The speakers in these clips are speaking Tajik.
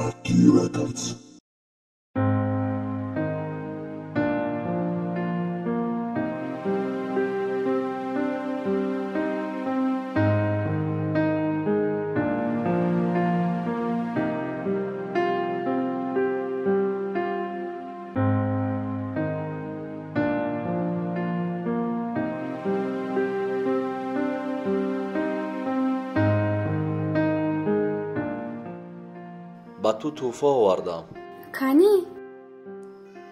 Lucky Records. Ба ту тӯҳфа овардам. Канӣ?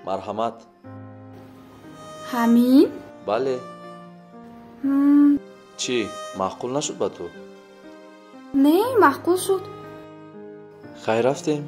Марҳамат. Ҳамин? Бале. Чӣ, маъқул нашуд ба ту? Не, маъқул шуд. Хайр, рафтем.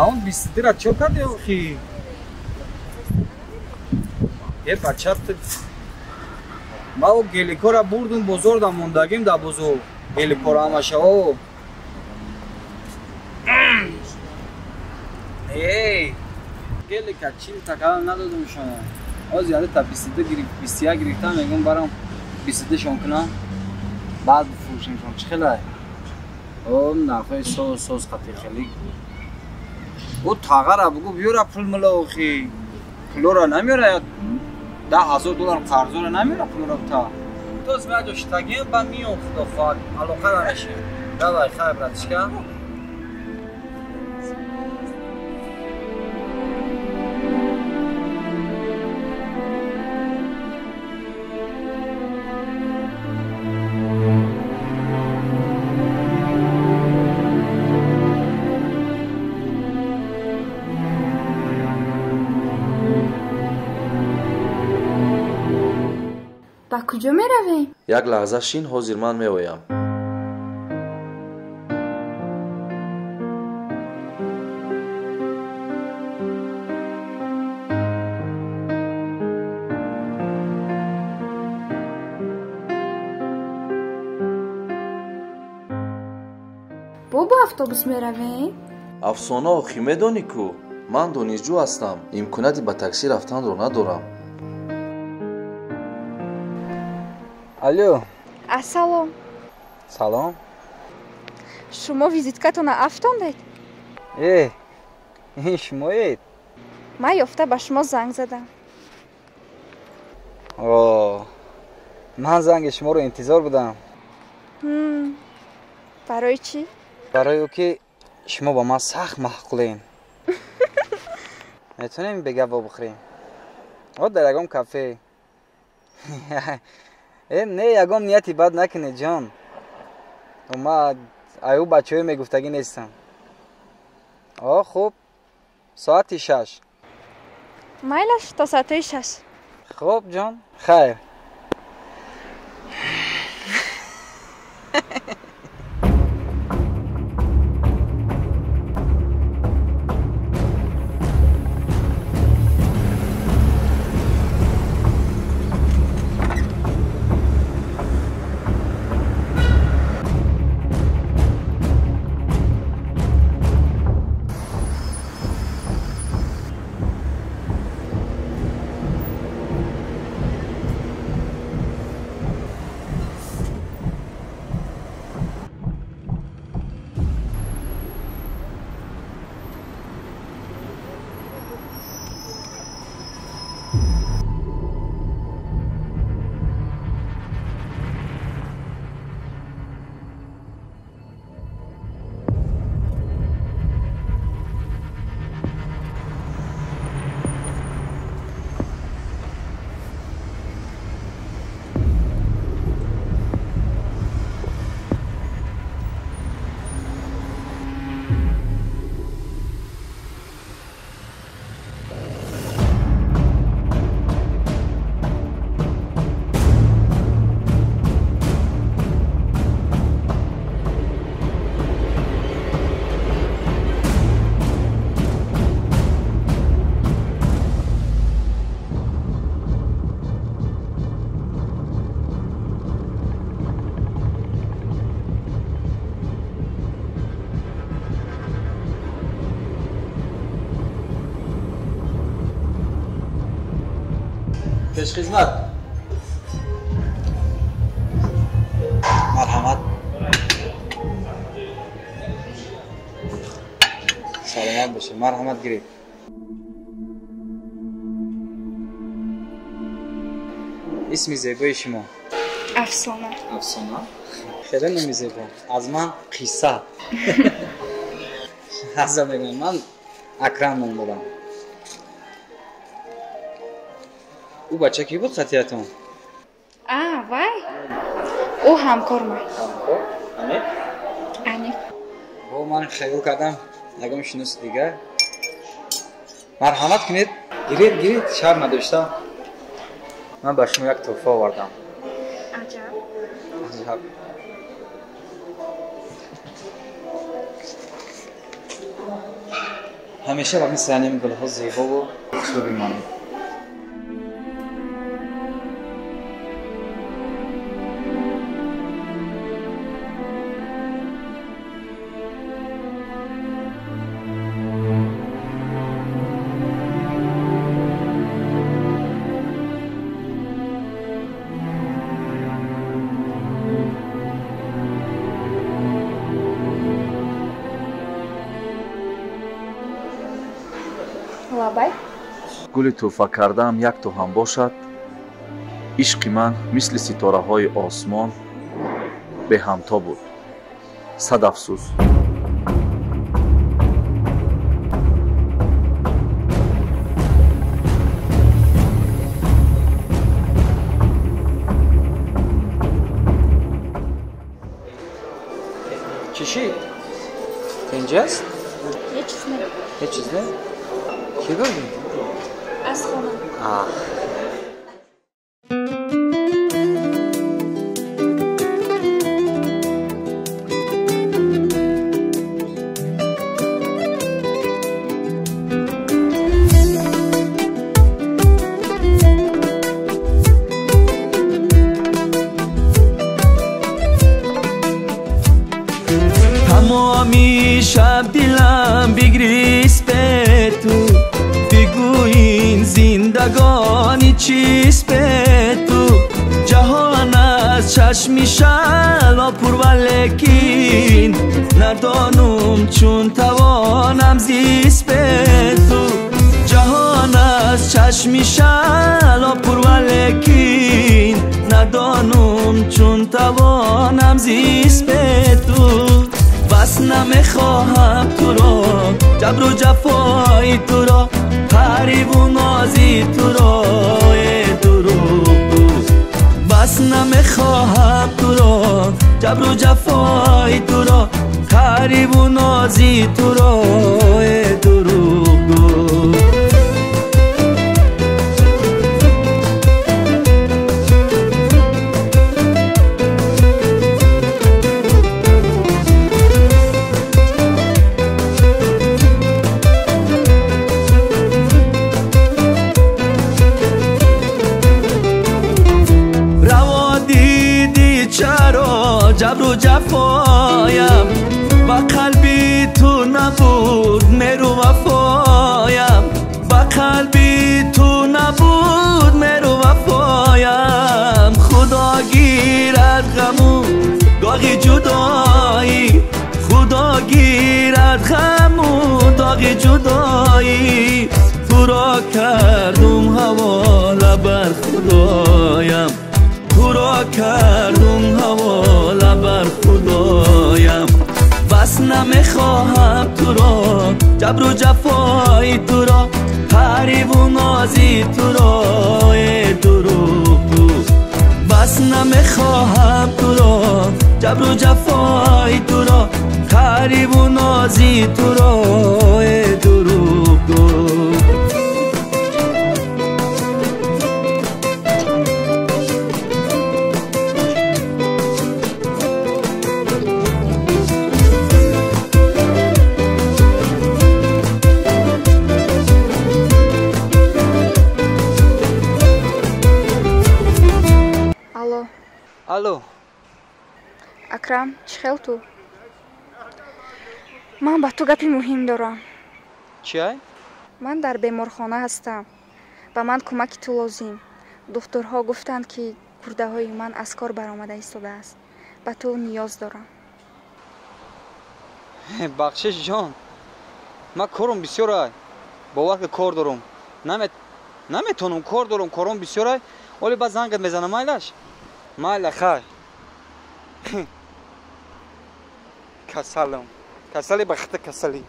Он 22-ра чё кардӣ охи? Е бача, ма о геликора бурдум бозор, да мондагим да бозор. Геликора ҳамаша о. Эй, гелика 40 та калам надодум шумо. Ҳозир яле та 22 гирифт, 21 гирифтам, мегӯм барам 22 шон кунам. Баъд бифурӯшем шон. Чӣ хелай? О, нархҳои соз соз қати хеле. Ӯ тағара бугӯ биёра пул мила охи. Пулора намеёра, 10,000 доллар қарзора намеёра пулора та. Тоз меаҷо шитагием, ба миём, худо хоҳад, алоқа намешем. Давай, хайр, братишка. Ба куҷо меравем? Як лаҳза шин, ҳозир ман меоям. Бо бо автобус меравем? Афсона, охӣ медонӣ ку, ман донишҷӯ ҳастам, имконияти ба таксӣ рафтанро надорам. Алло. Ассалом. Салом. Шумо визиткатона афтондед? Э, ин шумоед? Ман ёфта ба шумо занг задам. О, ман занги шуморо интизор будам. Барои чӣ? Барои ӯ ки шумо ба ман сахт маъқулем. Метавонем бегап вобихӯрем? О, дар ягон кафе. Э, не, ягон нияти бад накунед, ҷон. Ма аю бачаҳое мегуфтагӣ нестам. О, хуб, соати 6. Майлаш, то соатҳои 6. Хуб, ҷон, хайр. Пешхизмат. Марҳамат. Саломат бошед. Марҳамат гиред. Исми зебои шумо? Афсона. Афсона? Хеле номи зебо. Аз ман қисса. Ҳаза мегӯям, ман Акрам ном дорам. Ӯ бача кӣ буд хатиятон? А, вай? Ӯ ҳамкор ман. Ҳамкор? Аниқ? Аниқ. Бо ман хаёл кардам ягон шиноси дигар. Марҳамат кунед, гиред, гиред, шарм надошта. Ман ба шумо як тӯҳфа овардам. Аҷаб. Аҷаб. Ҳамеша ба мисли ҳамин гулҳо зебову хушрӯ бимонед. Лабай. Гули тӯҳфа кардаам як то ҳам бошад, ишқи ман мисли ситораҳои осмон беҳамто буд. Сад афсӯс. Чӣ шид? Тинҷаст? Ҳеҷ чиз не. Ҳеҷ чиз не? Кӣ бурдӣ? Аз хона. Тамоми шаб дилам бигрист бе ту, бигӯ ин зиндагонӣ чист бе ту. Ҷаҳон аз чашми шало пур, валекин надонум чун тавонам зист бе ту. Ҷаҳон аз чашми шало пур, валекин надонум чун тавонам зист бе ту. Бас намехоҳам туро, ҷабру ҷафои туро, тариву нози туро, э дурӯғгӯ. Бас намехоҳам туро, ҷабру ҷафои туро, тариву нози туро, э дурӯғгӯ. Ҷабру ҷафоям ба қалби ту набуд меру вафоям, ба қалби ту набуд меру вафоям. Худо гирад ғаму доғи ҷудоӣ, Худо гирад ғаму доғи ҷудоӣ. Туро кардум ҳавола бар Худоям, туро кардум ҳавола бар Худоям. Бас намехоҳам туро, ҷабру ҷафои туро, тариву нози туро, э дурӯғгӯ. Бас намехоҳам туро, ҷабру ҷафои туро, тариву нози туро, э дурӯғгӯ. Алло. Акрам, чӣ хел ту? Ман ба ту гапи муҳим дорам. Чиай? Ман дар беморхона ҳастам. Ба ман кӯмаки ту лозим. Духтурҳо гуфтанд, ки гурдаҳои ман аз кор баромада истодааст. Ба ту ниёз дорам. Бахшиш ҷон, ман корум бисёрай. Бовар ки кор дорум. Наметонам, кор дорум, кором бисёрай. Оли баъд зангат мезанам, майлаш? Майла, хай. Касалам. Касали ба хита касали.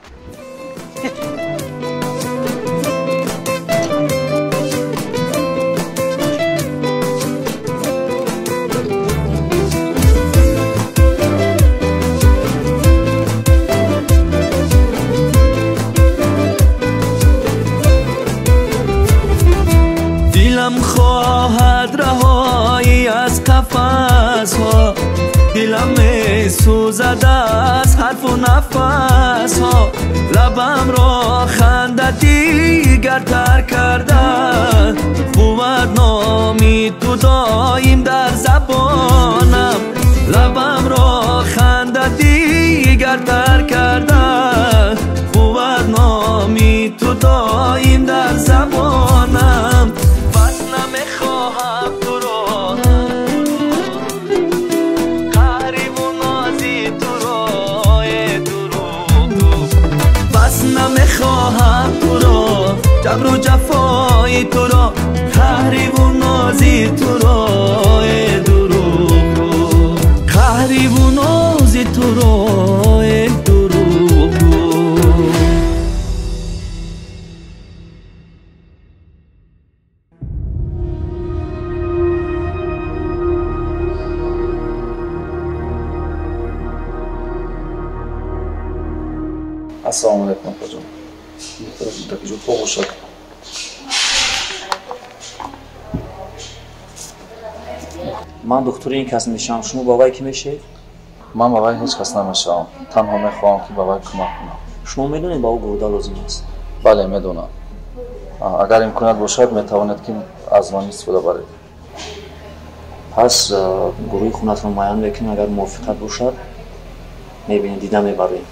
Дилам хоҳад раҳоӣ аз қафасҳо, дилам месӯзад аз ҳарфу нафасҳо. Лабамро ханда дигар тар карда, бувад номи ту доим дар забонам. Лабамро ханда дигар тар карда, бувад номи ту доим дар забонам. Бас намехоҳам туро, қаҳриву нози туро, э дурӯғгӯ. Бас намехоҳам туро, ҷабру ҷафои туро, қаҳриву нози туро, э дурӯғгӯ. Қаҳриву нози туро, э дурӯғгӯ. Ассалому алайкум, апаҷон. Муттакиҷон, хуб бошад. Ман духтури ин кас мешавам. Шумо ба вай кӣ мешавед? Ман ба вай ҳеҷ кас намешавам. Танҳо мехоҳам, ки ба вай кӯмак кунам. Шумо медонед, ба ӯ гурда лозим аст? Бале, медонам. Агар имконият бошад, метавонед, ки аз ман истифода баред. Пас гурӯҳи хунатро муайян мекунем. Агар мувофиқат бошад, мебинем, дида мебарем.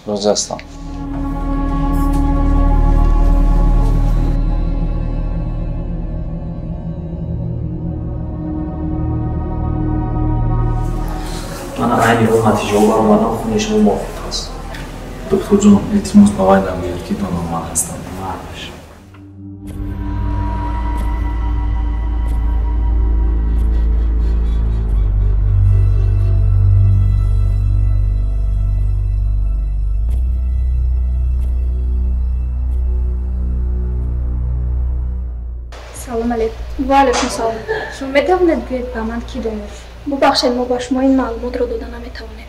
Розӣ ҳастам. Ман айни ҳол натиҷаҳо баромадам, хуни шумо мувофиқ аст. Духтурҷон, илтимос ба вай нагӯед, ки донор ман ҳастам. Маълаш. Салом алейкум. Ва алейкум салом. Шумо метавонед гӯед ба ман, ки донор? Бубахшед, мо ба шумо ин маълумотро дода наметавонем.